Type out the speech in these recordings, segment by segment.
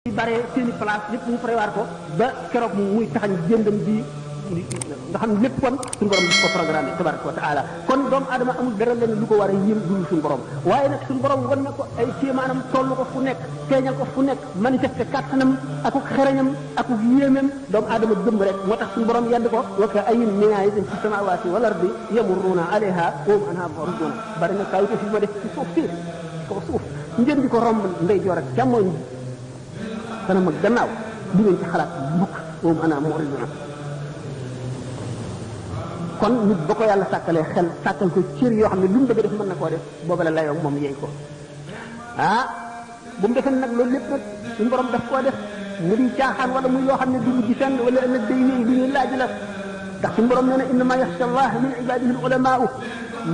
bare seeni place lépp ñu prévoir ko ba keroog muy taxañ jëndam bi nga xam lépp kon suñu borom ko programme tabaraka wa taala kon doomu adama amul dara leen lu ko war a yëm dul suñu borom waaye nag suñu borom wan na ko ay kéemaanam toll ko fu nekk feeñal ko fu nekk manifesté kàttanam ak xereñam ak yéemam doomu adama gëm rek moo tax suñu borom yedd ko wa ka ayyin min aayatin fi samaawaati wal ardi yamurruuna alayha wa hum anhaa mu'riduun bari na kaw fi ma def ci suuf si ko suuf ngeen di ko romb ndeyjoor ak càmmoñ kanam ak gannaaw du ngeen ci xalaat mukk moom ana mu'riduna kon nit ba ko yàlla sàkkalee xel sàkkal ko cër yoo xam ne lu mu bëgg def mën na koo def booba la layoo moom yeey ko bu mu defee nag loolu lépp nag suñu borom daf koo def mu di caaxaan wala muy yoo xam ne du mujj fenn wala ëllëg day ñëw du ñuy laaj la ndax suñu borom nee na innama yaxsha allah min ibadihi al ulamaa'u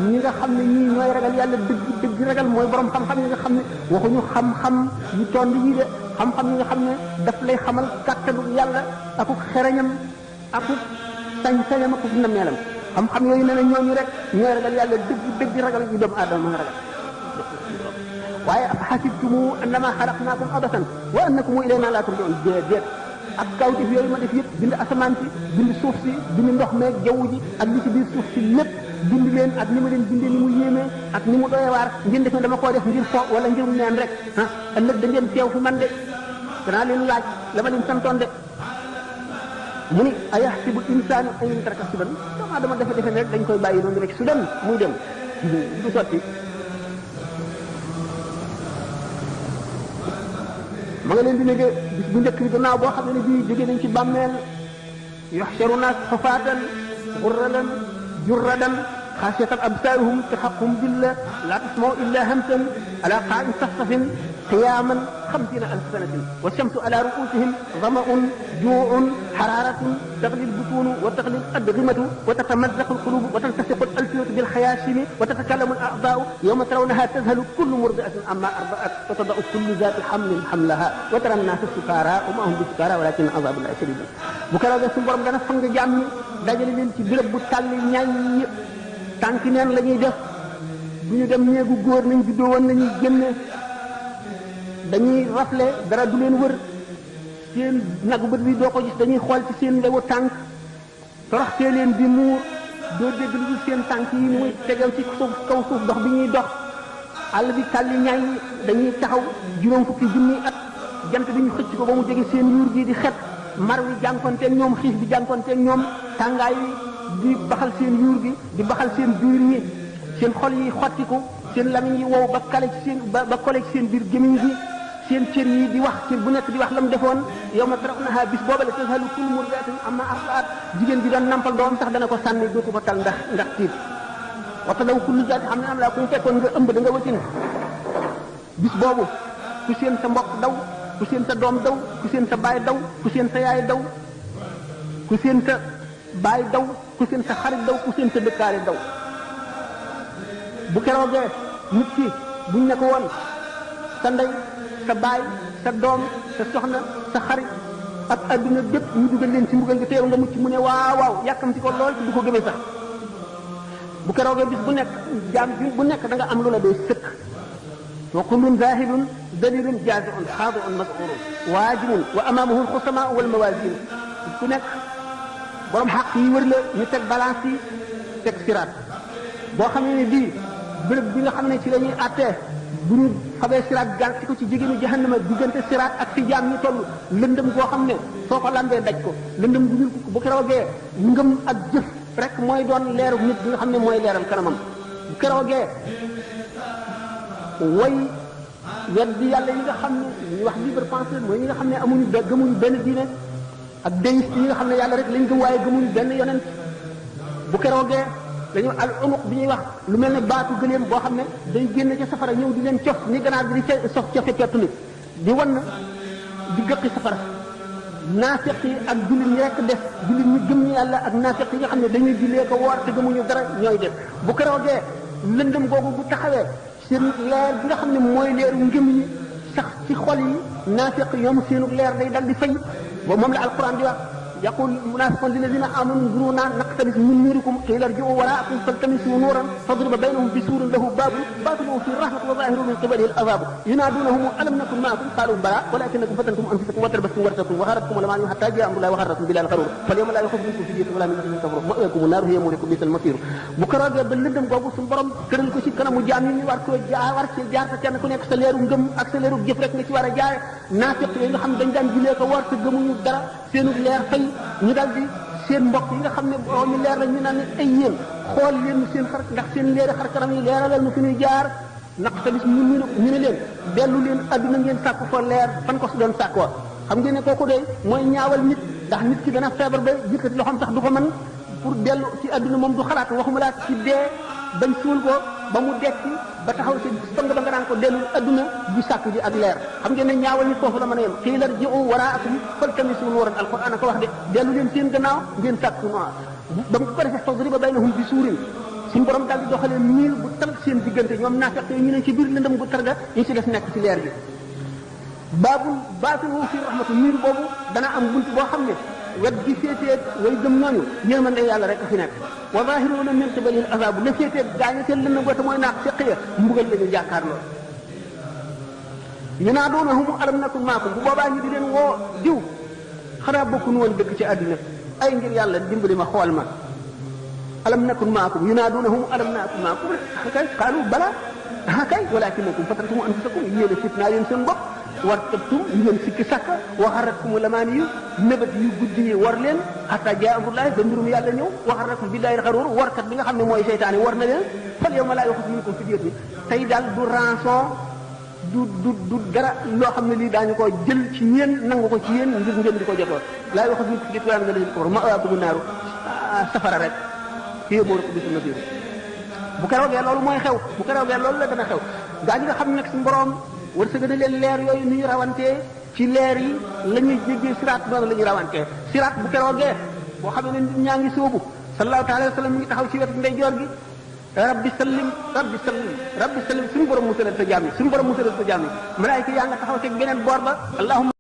ñi nga xam ne ñii ñooy ragal yàlla dëgg dëgg ragal mooy borom xam-xam yi nga xam ne waxuñu xam-xam yu tond yi de xam-xam yi nga xam ne daf lay xamal kàttanu yàlla akuk xereñam akuk sañ-sañam akuk nameelam xam-xam yooyu nee na ñooñu rek ñooy ragal yàlla dëgg dëgg ragal yu doomu aadama mën a ragal waaye xasibtumu annama xalaqnaakum abasan wa annakum ilayna laa turja'uun déet ak kawtif yooyu ma def yëpp bind asamaan si bind suuf si bind ndox meeg jaww ji ak li ci biir suuf si lépp bind leen ak ni ma leen bindee ni mu yéemee ak ni mu doyee waar ngeen def ne dama koo def ngir fo wala ngir neen rek ëllëg da ngeen teew fi man de danaa leen laaj la ma leen santoon de mu ni ayaxsibu insaanu an yutraka sudan doomu aadama defe ne rek dañ koy bàyyi noonu rek sudan muy dem du sotti ma nga leen di nekk bis bu njëkk bi gannaaw boo xam ne bii jóge nañ ci bàmmeel yuxsharuna xufaatan xurralan jurradan xaasiyatan absaaruhum taxaquhum billah laa tasma'u illa hamsan ala qaa'in safsafin qiyaaman 50,000 sanatin wa shamsu ala ru'uusihim dama'un juu'un xaraaratun taghli al-butuunu wa taghli al-adghimatu wa tatamazzaqu al-quluubu wa taltasiqu al-alsinatu bil-xayaashimi wa tatakallamu al-a'daa'u yawma tarawnahaa tadhalu kullu murdi'atin ammaa arda'at wa tada'u kullu zaati hamlin hamlahaa wa tara an-naasa sukaaraa wa maa hum bi-sukaaraa walaakinna azaabu llaahi shadiid bu ko defee suñu borom dana fang jaam ñi dajale leen ci béréb bu tàlli ñaay tànki neen la ñuy def bu ñu dem néegu góor nañ juddoo woon nañuy génne dañuy rafle dara du leen wër seen nagu bët bi doo ko gis dañuy xool ci seen lewu tànk toroxtee leen di muur doo dégg lu dul seen tànk yi muy tegal ci suuf kaw suuf dox bi ñuy dox àll bi tàlli ñaay dañuy taxaw juróom fukki junniy at jant bi ñu xëcc ko ba mu jege seen yuur gi di xet mar wi jànkonteeg ñoom xiif bi jànkonteeg ñoom tàngaay yi di baxal seen yuur gi di baxal seen biir yi seen xol yi xottiku seen lamiñ yi wow ba kale ci seen ba kole ci seen biir gémmiñ gi seen cër yi di wax cër bu nekk di wax la mu defoon yow ma tarawnaha bis booba la tazhalu kullu murdi'atin amma arda'at jigéen bi doon nampal doom sax dana ko sànni dootu ko tal ndax tiit waxta daw kullu zaati xam ne am laa ku mu fekkoon nga ëmb da nga wasin bis boobu ku seen sa mbokk daw ku seen sa doom daw ku seen sa baay daw ku seen sa yaay daw ku seen sa baay daw ku seen sa xarit daw ku seen sa dëkkaale daw bu keroogee nit ki buñ ne ko woon sa ndey sa baay sa doom sa soxna sa xarit ak adduna bépp ñu dugal leen ci mbugal gi teew nga mucc mu ne waaw yàkkamti ko lool ci du ko gëmee sax bu keroogee bis bu nekk jaam bi bu nekk da nga am lu la doy sëkk wa kullun zahidun dalilun jazi'un xaadi'un mas'ulun waajibun wa amaamahu al-xusamaa wal mawaazin ku nekk borom xaq yi wër la ñu teg balance yi teg siraat boo xam ne bii béréb bi nga xam ne ci la ñuy àttee bu ñu xamee siraat gàll ci ko ci jigéenu jahannama diggante siraat ak fi jaam ñu toll lëndëm goo xam ne soo ko lambee daj ko lëndëm bu ñuul bu keroogee ngëm ak jëf rek mooy doon leeru nit bi nga xam ne mooy leeral kanamam bu keroogee way weddi yàlla yi nga xam ne ñuy wax libre penseur mooy ñi nga xam ne amuñu gëmuñu benn diine ak déiste yi nga xam ne yàlla rek lañ gëm waaye gëmuñu benn yonent bu keroogee dañu al unuq bi ñuy wax lu mel ne baatu gëléem boo xam ne day génn ca safara ñëw di leen cof ni ganaar bi di sof cofe pettu nit di wan di gëqi safara naafiq yi ak jullit ñi rek def jullit ñi gëm ñi yàlla ak naafiq yi nga xam ne dañuy jullee ko woor te gëmuñu dara ñooy def bu keroogee lëndëm googu bu taxawee seen leer bi nga xam ne mooy leeru ngëm yi sax ci xol yi naafiq ñoom seenu leer day dal di fay ba moom la alquran di wax yaqul munafiqun lilladina amanu nzuruna naqtabis min nurikum qila irji'u wara'akum faltamisu nuran fadriba baynahum bisurin lahu babun batinuhu fihi rahmatu wa zahiruhu min qibalihi al-'adhab yunadunahum alam nakun ma'akum qalu bala walakinakum fatantum anfusakum wa tarabastum wartabtum wa gharratkum al-amani hatta ja'a amrullahi wa gharrakum billahi al-gharur falyawma la yukhaffafu minkum fidyatun wa la min alladhina kafaru ma'wakum an-nar hiya mawlakum bisal masir bu ko roogee ba lëndëm googu suñu borom tëral ko ci kanamu jaam yi ñu war ko jaar ci jaar te kenn ku nekk sa leeru ngëm ak sa leeru jëf rek nga ci war a jaare naafiq yi nga xam dañ daan julee ko war te gëmuñu dara seenu leer fay ñu dal di seen mbokk yi nga xam ne boo ñu leer la ñu naan ay yéen xool leen seen xar ndax seen leeri xar kanam yi leeralal mu fi ñuy jaar naqtabis ñu ne leen dellu leen adduna ngeen sàkk ko leer fan ko su doon sàkkoo xam ngeen ne kooku de mooy ñaawal nit ndax nit ki dana feebar ba yëkkati loxoom sax du ko mën pour dellu ci adduna moom du xalaat waxuma laa ci dee bañ suul ko ba mu dekki ba taxaw ci fang ba nga naan ko dellu adduna di sàkk ji ak leer xam ngeen ne ñaawal nit foofu la mën a yem qiila irji'u wara'akum faltamisu nuuran alquran a ko wax de dellu leen seen gannaaw ngeen sàkk noir ba mu ko defee fadriba baynahum bi suurin suñu borom daal di doxalee miir bu tal seen diggante ñoom naafeq ñu ne ci biir lëndëm gu targa ñu ci def nekk ci leer gi baabul baatinuhu fi rahmatu miir boobu dana am bunt boo xam ne wet gi féetee way gëm ñooñu yërmande yàlla rek a fi nekk wa zahiruuna min qibalil azaabu la féetee gaañu seen lëndëm goote mooy naaq feqiya mbugal la ñu jàkkaarloo yunaaduunahum alam nakun maakum bu boobaa ñu di leen woo diw xanaa bokkuñu woon dëkk ci àddina ay ngir yàlla dimbali ma xool ma alam nakun maakum yunaaduunahum alam nakun maakum kay qaalu bala kay walakinakum fatantum anfusakum yéen a fitnaa leen seen bopp wartabtum ngeen sikki sàkk wa gharratkum al-amaani yu nëbët yu guddi yi war leen hatta jaa amrullahi ba mbirum yàlla ñëw wa gharrakum billahi al-gharuur warkat bi nga xam ne mooy seytaane war na leen fal yawma laa yu'khadhu minkum fidyatun tey daal du rançon du dara loo xam ne lii daañu ko jël ci yéen nangu ko ci yéen ngir ngeen di ko jotoo laa yu'khadhu minkum fidyatun wa laa min alladhiina kafaru ma'waakumu naaru safara rek hiya mawlaakum bi'sa al-masiir bu keroogee loolu mooy xew bu keroogee loolu la dana xew gaa ñi nga xam ne nag suñu borom wërsëg na leen leer yooyu ni ñu rawantee ci leer yi la ñuy jéggee siraat noonu la ñuy rawantee siraat bu keroogee boo xam ne nit ñaa ngi sóobu sallallahu alayhi wa sallam mi ngi taxaw ci wetu ndeyjoor gi rabbi sallim rabbi sallim rabbi sallim suñu borom musalal sa jaam yi suñu borom musalal sa jaam yi malaayika yaa nga taxaw ci beneen boor ba allahumma